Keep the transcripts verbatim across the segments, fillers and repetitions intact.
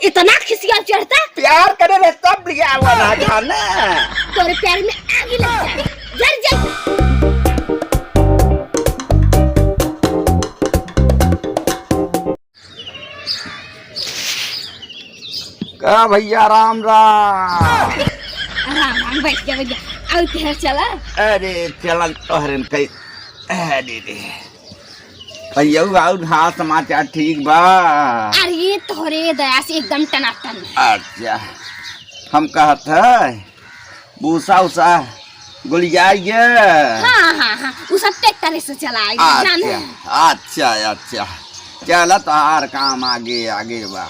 इतना खिसिया चढ़ता? प्यार करे रहे तब लिया हुआ ना जाना। तोरे प्यार में आग ही लग जाए, जर जाए। का भैया, राम राम। राम राम, बैठ जा, बैठ जा। और तेहर चला? अरे, चलन तोहरन कई। अरे रे। भैया, और हाल समाचार ठीक बा? अरे, तोहरे दया से एकदम टनाटन। अच्छा, हम कहत है, भूसा उसा गोलियाई गे? हाँ, हाँ, हाँ, उ सब ट्रैक्टर से चलाए, अच्छा, जाने। अच्छा, अच्छा, चला तोहार काम आगे, आगे बा।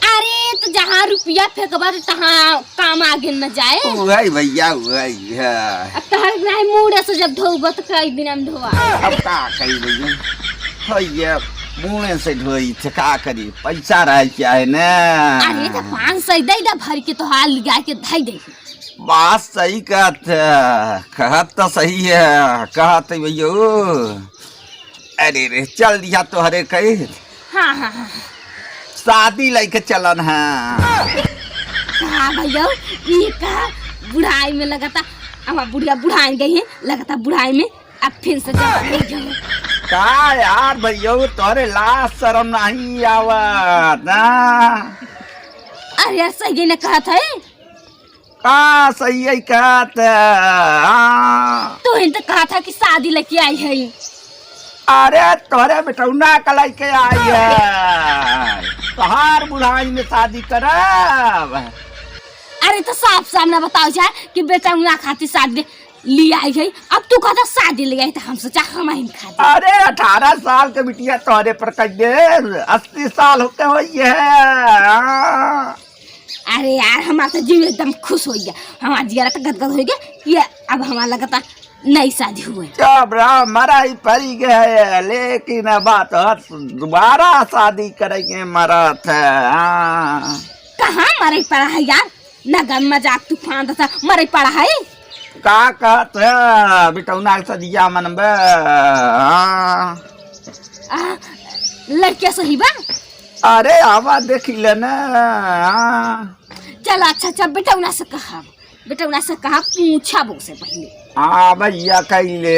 अरे, तो जहाँ रुपया फेंकबा, तो तहाँ काम आगे न जाए। उहई भैया, उहई है। अब तोहर नहीं मूड़ से जब धोबा, तो कई दिन हम धोआ। अब का करी भैया, भैया, मुँहे से धोई थे, का करी, पैसा रहे क्या है ना? अरे, तो पाँच सौ दे दे, भर के तोहार लिया के धई दे। बात सही कहत है, कहत तो सही है, कहत है भैया। अरे रे, चल दिया तोहरे कहे। हाँ, हाँ, हाँ। शादी लइके चलन है। हाँ भैया, ई का बुढ़ाई में लगता, अब बुढ़िया बुढ़ाई गई है, लगता बुढ़ाई में अब फिर से जवान हो गई। का यार भैया, तोहरे लाज शरम नहीं आवत ना? अरे यार, सही ने कहत है। का सही है कहत है? हाँ। तू ही तो कहा था कि शादी लेके आई है। अरे, तोरे बेटौना का लेके आई है। तोहार बुढ़ाई में शादी करब। अरे, तो साफ सामने बताओ जा कि बेटौना खातिर शादी ले आई है। अब तू कहता शादी ले आई, तो हम सोचा हम ही खातिर। अरे, अठारह साल के बिटिया तोहरे पर कर दे, अस्सी साल होते हो ये। हाँ। अरे यार, हमारा तो जीव एकदम खुश हो गया, हमारा जियारा तो गदगद हो गया। ये अब हमारा लगता नई शादी हुई। चुप रहो, मरई परी गए, लेकिन अब बात है, दोबारा शादी करेंगे मरत है। हाँ। कहाँ मरई पड़ा है यार, नगद मजाक तूफान दसा मरई पड़ा है। का कहत है, बिटौना के सदिया मनबे? हाँ। आ, लड़किया सही बा? अरे, आवा देखी ले ना। हाँ। चल, अच्छा, अच्छा, बेटौना से कहा, बेटौना से कहा, पूछा बो से पहले। हाँ भैया, कैले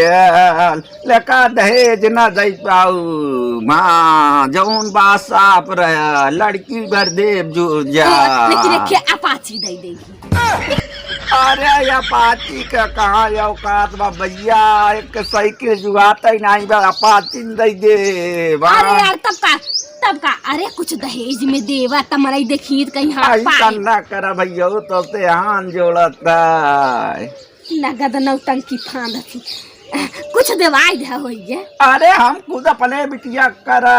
लेका दहेज ना दे पाऊ। हाँ, जौन बात साफ रहे, लड़की भर देव जुर जा। लेकिन एक अपाची दे देगी। अरे, अपाची का कहाँ औकात बा भैया, एक साइकिल जुआता ही नहीं बा, अपाची दे दे बा। अरे यार, तब का, तब का, अरे कुछ दहेज में देवा, त मरई देखी त कहीं हाथ आई पाए। ना करा भैया, तो से हाथ जोड़ता है। नगद नौटंकी फांद थी, कुछ देवाई दे होइए। अरे, हम खुद अपने बिटिया करा।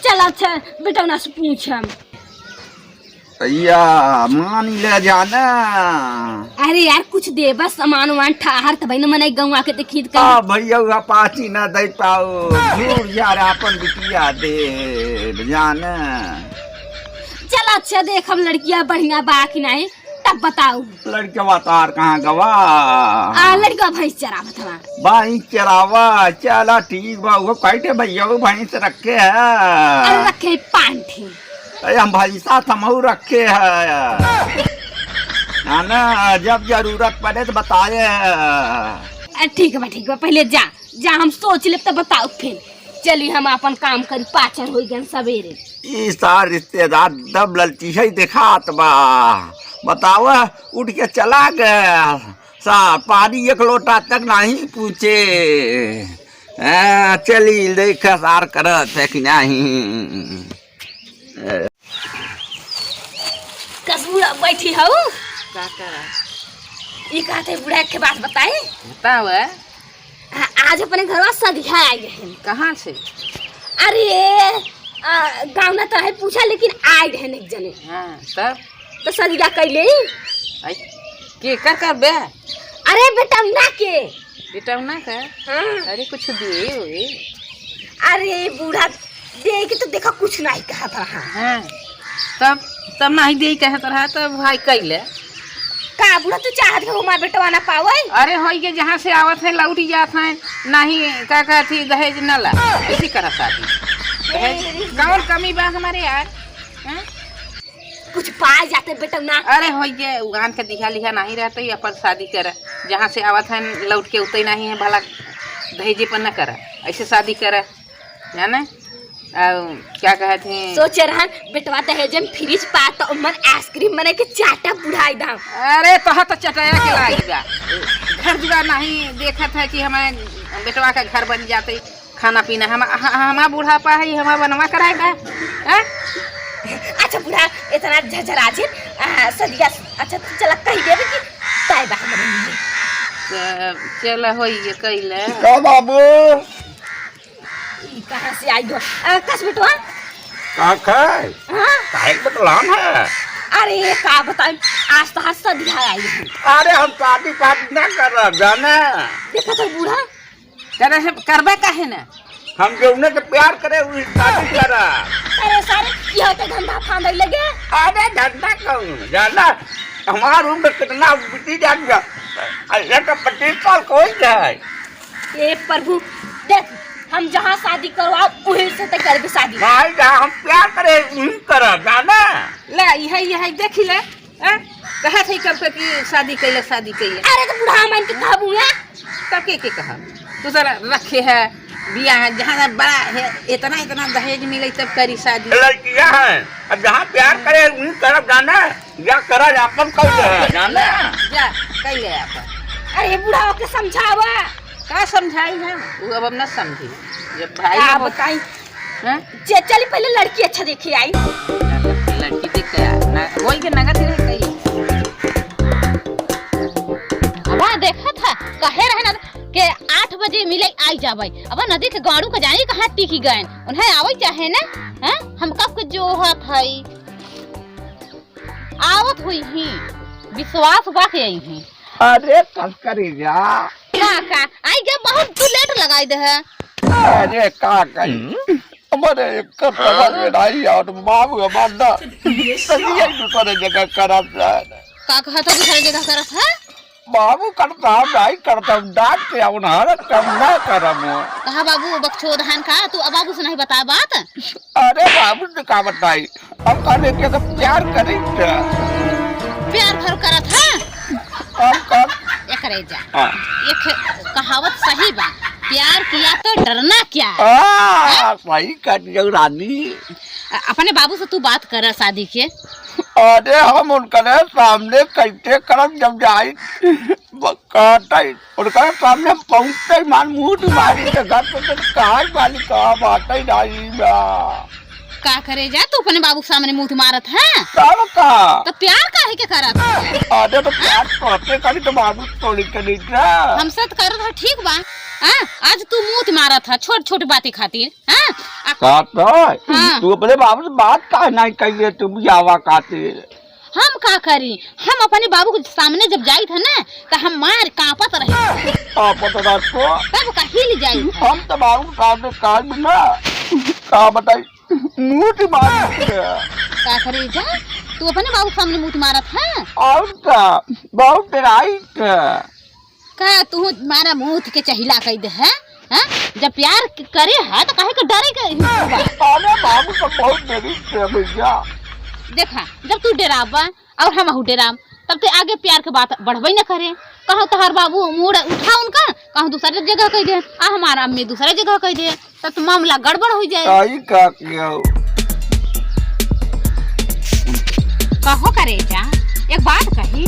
चल, अच्छा, बेटौना से पूछ हम। भैया, मान ले जाना। अरे यार, कुछ दे बस, सामान वामान ठहर, तब न मनई गौवा के देखी त कहीं। आ भैया, अपाची ना दे पाओ, झूठ यार, अपन बिटिया दे जाना। चल अच्छा, देख हम लड़किया बढ़िया बा कि नहीं, तब बताऊ। लड़कवा तार कहाँ गवा? आ, लड़कवा भैंस चरावत हवा। भैंस चरावा, चला ठीक बा, वो कैठे भैया वो भैंस रखे है। अरे रखे पाँच ठे। अरे हम भैंसा थमऊ रखे है। है ना, जब जरूरत पड़े तो बताए है। अरे ठीक बा, ठीक बा, पहले जा, जा हम सोच लेब तब बताऊ फिर। चली हम आपन काम करी, पाचर होई गन सवेरे। ई सार रिश्तेदार दब ललची है देखात बा। बतावा, उठ के चला गया। सार पानी एक लोटा तक नहीं पूछे। हाँ, चली देख सार करत है कि नहीं। कसूरा बैठी हऊ? का करा? ई कहते बुढ़ा के बात बताई? बतावा। आ, आज अपने घरवा सदिया आई रहे। कहाँ से? अरे, आ, गाँव ना तो है पूछा, लेकिन आई रहे एक जने। हाँ, तब? तो सदिया कैले। आई, के कर कर बे? अरे, बेटौना के। बेटौना के? हाँ। अरे, कुछ दिए हुए? अरे, बूढ़ा दे के तो देखा कुछ नहीं कहत रहा। हाँ, तब, तब नहीं दे कहत रहा, तब भाई कैले। का बूढ़ा तू चाहत हो हमार बेटवा ना पावे? अरे होई के जहाँ से आवत है लौटी जात है, नहीं का कहत ही दहेज न ला, इसी करा शादी। दहेज, कौन कमी बा हमारे यार? हैं? कुछ पाए जाते बेटौना। अरे होइए, उगान के दिहा लिहा नहीं रहते ही, अपन शादी कर, जहाँ से आवत है लौट के उतई नहीं है, भला दहेजे पर न कर, ऐसे शादी कर, जाने? और क्या कहत हैं? सोचे रहन बेटवा दहेज में फ्रिज पा तो मन आइसक्रीम बने के चाटा बुढ़ाई दाम। अरे तोहा तो चटाया के लागी बा, घर दुआर नहीं देखत है कि हमारे बेटवा का घर बन जाते, खाना पीना हम, ह-, हमार बुढ़ापा है, हमार बनवा कराए बा, हैं? अच्छा बूढ़ा, इतना झझरा जे, आ, सदिया, अच्छा तू चला कही देबे कि ताई बा हमरे लिए। च-, चल होइए कैले। का बाबू? ई कहाँ से आई हो? आ, कस बेटवा? का खाए? हाँ? काहे के बतलान है? अरे का बताई, आज तो हर सदिया आई है। अरे हम शादी पार्टी ना कर रहा, जाने? देखा तो बूढ़ा, करे है, करबे काहे ना? हम जौने से प्यार करे, वही शादी करा। अरे सारे, यह तो धंधा फांदे लगे। अरे धंधा कौन? जाना, हमार उम्र कितना बीती जात बा। अरे तो पच्चीस साल को ही जाए। ए प्रभु, देख, हम जहाँ शादी करवा, वहीं से तो करबे शादी। भाई, जहाँ हम प्यार करे, वहीं करा, जाना। ले, यह, यह, देख ले। हैं? कहत है कब के कि शादी कैले, शादी कैले। अरे तो बूढ़ा मन के कहबू है। तब के, के कहा? तू तो रखे है, बियाह है, जहाँ बड़ा है, इतना, इतना दहेज मिले तब करी शादी। लड़कियाँ हैं, अब जहाँ प्यार करे, वहीं करब जाना, या करा, अपन कौन है, जाना? जा, कैले अपन। अरे बूढ़ा के समझावा। का समझाई हम? वो अब हम ना समझी। जब भाई का अब बताई? हैं? जे चली पहले लड़की अच्छा देखे आई। लड़की देख के आ। ना, वही के नगद रहे कही। अब देखा था, कहे रहे ना के आठ बजे मिले आई जाबे। अब नदी के गाड़ू का जानी कहाँ टिकी गए। उन्हें आवे चाहे ना, हैं? हम कब के जो हाथ है। आवत हुई ही, विश्वास बा के आई ही। अरे कस करी जा। का, का? आई गया, बहुत तू लेट लगाई दे है। अरे का कही? हमारे एक समझ में नहीं आवत, बाबू हमार ना, सदिया दूसरे जगह करत है। का कहत है दूसरे जगह करत है? बाबू करता, हम नहीं करता, हम डांट के आओ ना, अरे कम ना करम हो। कहा बाबू बकचोद हन का? तू अब बाबू से नहीं बताए बात? अरे बाबू से का बताई, हम कहले के तो प्यार करी क्या? प्यार भर करत है? हम कर एकरे जा। हाँ। एक कहावत सही बा, प्यार किया तो डरना क्या है? हाँ, सही कह दियो रानी। अ-, अपने बाबू से तू बात कर शादी के। अरे हम उनकरे सामने कैसे करब जब जाई ब-, कहतई, उनकरे सामने हम पहुँचते ही मान मुँह मारी के घर पे से कहाँ वाली कहा बात है नहीं बा। का करे जा तू अपने बाबू के सामने मुँह मारत है? तब का? तो प्यार काहे के करत है? अरे तो प्यार करते करी तो बाबू थोड़ी के नहीं था। हमसे तो करत है ठीक बा। हाँ, आज तू मुँह मारत है छोट छोट बातें खातिर। हाँ? आ का तो? हाँ। तू अपने बाबू से बात काहे नहीं कही है तू बियावा खातिर? हम का करी? हम अपने बाबू के सामने जब जाइत है ना, तो हम मार कांपत रही। कांपत रह तो? तब का हिल जाई। हम तो बाबू के सामने काल भी ना, का बताई, मुँह मार। का करे जा? तू अपने बाबू के सामने मुँह मारत है? और का? बहुत डराई का? का तू मारा मुँह के चहिला कह दे है? हैं? जब प्यार क-, करे है तो काहे के डरे के बा? अरे बाबू तो बहुत डरी थे भैया। देखा, जब तू डराबा और हमहू डराब, तब ते आगे प्यार के बात बढ़बे न करे। कहो तोहर बाबू मूड़ उठा उनका, कहो दूसरे जगह कह दे, आ हमारा अम्मी दूसरे जगह कह दे, तब तो मामला गड़बड़ हो जाए। आई का किया? कहो करे जा, एक बात कही,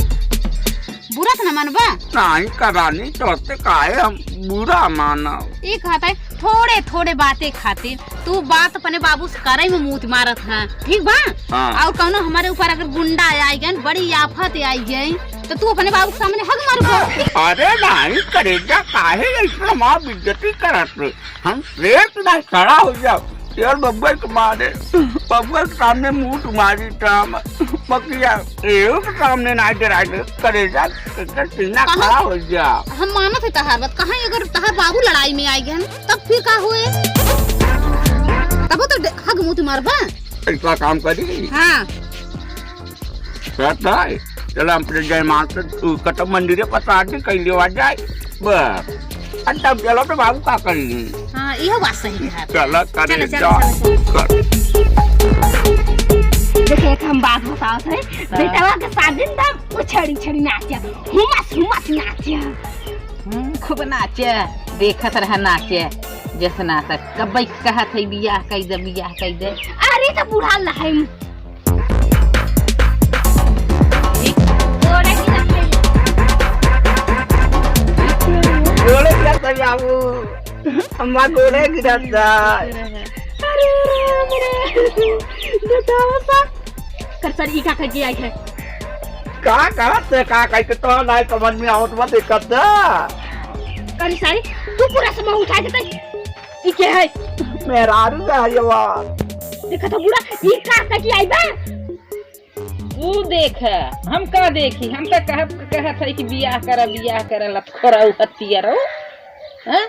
बुरा तो न मनबा? नहीं करानी, तोहसे काहे हम बुरा मानब? ई कहत है, थोड़े थोड़े बातें खातिर तू बात अपने बाबू से करे में मुँह मारत है, ठीक बा? हाँ। और कौनो हमारे ऊपर अगर गुंडा आई गए, बड़ी आफत आई गई, तो तू अपने बाबू के सामने हग मारबो? अरे नहीं करेजा, काहे ऐसे हमार बेइज्जती करत है? हम पेट ना खड़ा हो जाओ। यार बबुआ के मारे, बबुआ के सामने मुँह तुम्हारी टाम, बकिया, एहू के सामने ना डराए दे, करेजा, एकर सीना कहाँ? खड़ा हो जा। हम मानत है तहार बात, कहाँ अगर तहार बाबू लड़ाई में आई गए, तब फिर का हुए? तब तो डे-, हग मुँह तुम्हार बा। ऐसा काम करी? हाँ। कहता है, चला हम अपने जयमान से, उ, कटम मंदिर पर शादी कर लिया जाए। बस। अब तब चलो तो बाबू का करी? हाँ, इहो बात सही है। चला करे चला, चला, जा। चला, चला। कर। देखिए, एक हम बात बतावत है। हाँ। बेटवा के शादी में तो उछड़ी उछड़ी नाचे, हुमस हुमस नाचे। हम्म, खूब नाचे, देखत रह नाचे, जैसे नाटक। कब्बे कहत है बियाह कई दे, बियाह कई दे। अरे तो बूढ़ा लहम। गोड़े गिरत है। गोड़े गिरत है बाबू। अम्मा गोड़े गिरत है। अरे राम रे। बताओ सा। कर सर, ई का कह के आई है? का कहत है, का कह के तो नाई समझ में आवत बा, देखत है। कर सारी, तू पूरा समूह उठा के तई। ई के है? मेहरारू है ये बा। देखत है बूढ़ा, ई का कह के आई बा? तू देख, हम का देखी? हम तो कहत, कहत है कि बियाह करा, बियाह करा, लतखोरा हत्तिया रहो। हाँ?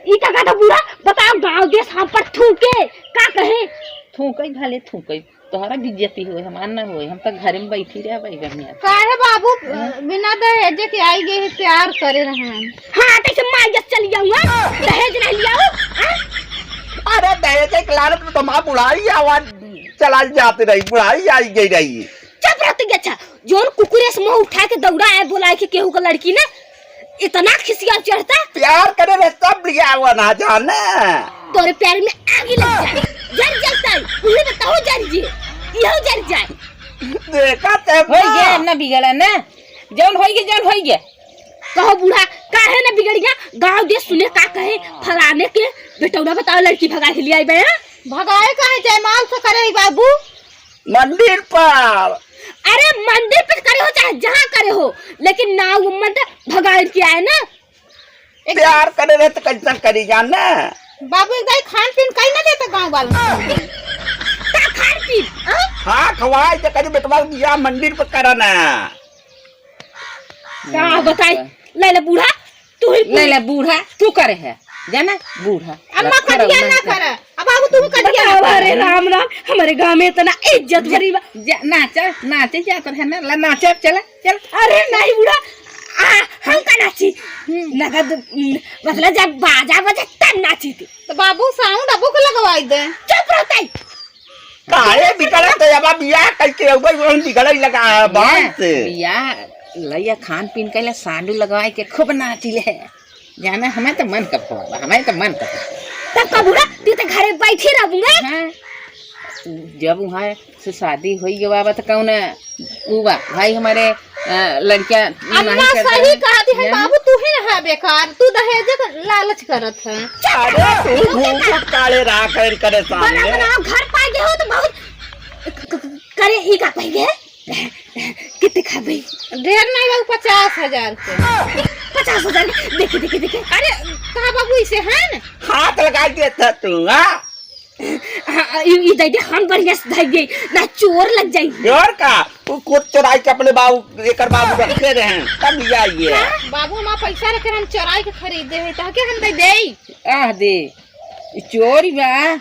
ई का कहत है बूढ़ा? बताओ, गाँव देश हम पर थूके, का कहे? थूके भले थूके, तोहरा बेइज्जती होए, हमार ना होए, हम तो घरे में बैठी रहबे बढ़िया। काहे बाबू, हाँ? बिना दहेज के आई गए प्यार करे रहे हैं। हाँ, तैसे माई जस चली जाऊँ, हाँ? दहेज नहीं लियाऊ, हाँ? अरे दहेज के लालच में तो हमार बुढ़ाई आवाज चला जाते रही, बुढ़ाई आई गई रही। चुप रह तू, अच्छा, जोन कुकुरे से मुंह उठा के दौड़ा आए, बोला है कि केहू का लड़की ना, इतना खिसिया चढ़ता। प्यार करे रे सब लिया हुआ ना जाने। तोरे प्यार में आगी लग जाए, जर जाता है, उही बताओ जर जी, इहो जर जाए। देखा ते होई गे, ना बिगड़ा ना, जौन होई गे, जौन होई गे। कहो बूढ़ा, काहे ना बिगड़ गया? गाँव देश सुने का कहे, फलाने के बेटौरा बताओ लड़की भगा के ले आई बे, हाँ? भगाए काहे जयमाल से करे ही बाबू? मंदिर पर। अरे मंदिर पर करे हो चाहे जहाँ करे हो, लेकिन ना वो मत भगाए के आए ना। एक प्यार करे रहे तो कैसा करी जाने? बाबू एक दाई खान पीन कहीं ना देता गाँव वालों से। का खान पीन? हाँ? हाँ, खवाए तो करी बेटवा बियाह मंदिर पर करना। का बताई? ले ले बूढ़ा, तू ही ले ले बूढ़ा, तू करे है, जाना बूढ़ा। अम्मा लखा कटिया रउआ ना के। कर, अब बाबू तू कटिया ना बताओ, कर। अरे राम राम, हमारे गाँव में इतना इज्जत जा, भरी बा। जा, नाचा, नाचे जात रहे ना, ला नाचे, चला, चल। अरे नहीं बूढ़ा, आ, हम का नाची? हम्म। नगद, उम, मतलब जब बाजा बजे तब नाची थी। तो बाबू साउंड अबू को लगवाई दे। चुप रहता है। काहे बिगड़त है? अब बियाह कइके अउबे, उहन बिगड़े लगा है बात से। बियाह लइया खान पीन कइले, सांडू लगवाए के खूब नाचिले। जाना, हमें तो मन का फोड़ा, हमें तो मन का। तब का बूढ़ा, तू तो घरे बैठी रहबू ना। हाँ। जब वहाँ से शादी होई गवा बा, तो कौन उ बा, भाई हमारे, अ, लड़किया अम्मा नहीं करता सही है। कहती है, जाना? बाबू, तू ही ना है बेकार, तू दहेज के लालच करत है। अरे, तू घूंघट काढ़े रहा कर, करे बना सामने। बनाओ, घर पाए गए हो तो बहुत क-, क-, क-, करे, ई का कह गए? कितने खाबे? ढेर नहीं बाबू, पचास हजार के। पचास हजार के? देखी, देखी, देखी। अरे, कहा बाबू, इसे है ना? हाथ लगा देता तू, हाँ? हाँ, ई, ई दे दे, हम बढ़िया से धइ दे, ना चोर लग जाई। चोर का? वो खुद चोराई के अपने बाबू, एकर बाबू रखे रहे, तब लिया ये। हाँ? बाबू, हमार पैसा रखे, हम चोराई के खरीदे हैं, ताकि हम दे देई। आह दे, ई चोरी बा,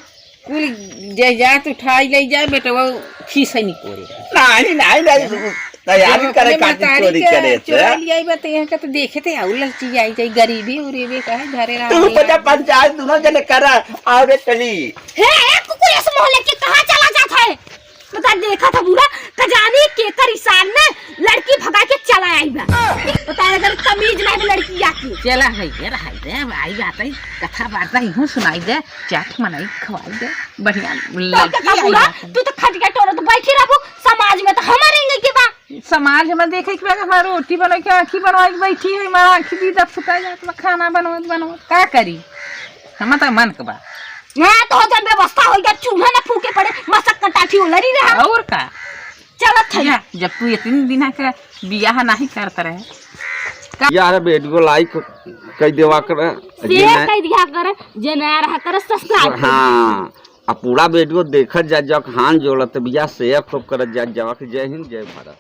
कुल जायदाद उठाई ले जाए, बेटवा खीसे निकोरे। नहीं, नहीं, नहीं, तैयारी जब करे अपने खातिर महतारी चोरी के करे से। चोराई लियाई बा, तो यहाँ का तो देखे थे, आउ ललची आई जाई, गरीबी उरीबी का है, घरे रहा तू दे। पचा पंचायत दोनों जने करा, और एक चली। हे, एक कुकुर इस मोहल्ले के कहाँ चला जात है? पता देखा था बूढ़ा, कजानी के कर इशार में लड़की भगा के चला आई बा। पता है, अगर तमीज नहीं तो लड़की आके। चला है, ये रहा है, भाई बात है, कथा वार्ता इहूँ सुनाई दे, चाट मनाई खवाई दे, बढ़िया तो लड़की का आई बूढ़ा, बात है। तू तो खटिया टोरत बैठी रहबू, समाज में तो हमारे इंगे के बा। समाज में देखे के बाद हमार रोटी बनाई के आँखी बनवाई के बैठी है, हमार आँखी दीदा फुटा जात बा, खाना बनवत बनवत का करी? हमार तो मन के बा। हाँ, तो हो जब व्यवस्था हो गया, चूल्हा ना फूके पड़े, मसक कटाठी उलरी रहा। और का? चलत है। या, जब तू इतने दिन के बियाह नहीं करत रहे। का? यार, बेटको लाइक कई देवा कर, जे शेयर नहीं कई दिया कर, जे नया रहा कर, सब्सक्राइब कर। हाँ, आ पूरा वीडियो देखत जा, जब हाथ जोड़त बिया, शेयर खूब करत जा, जब जय हिंद, जय भारत।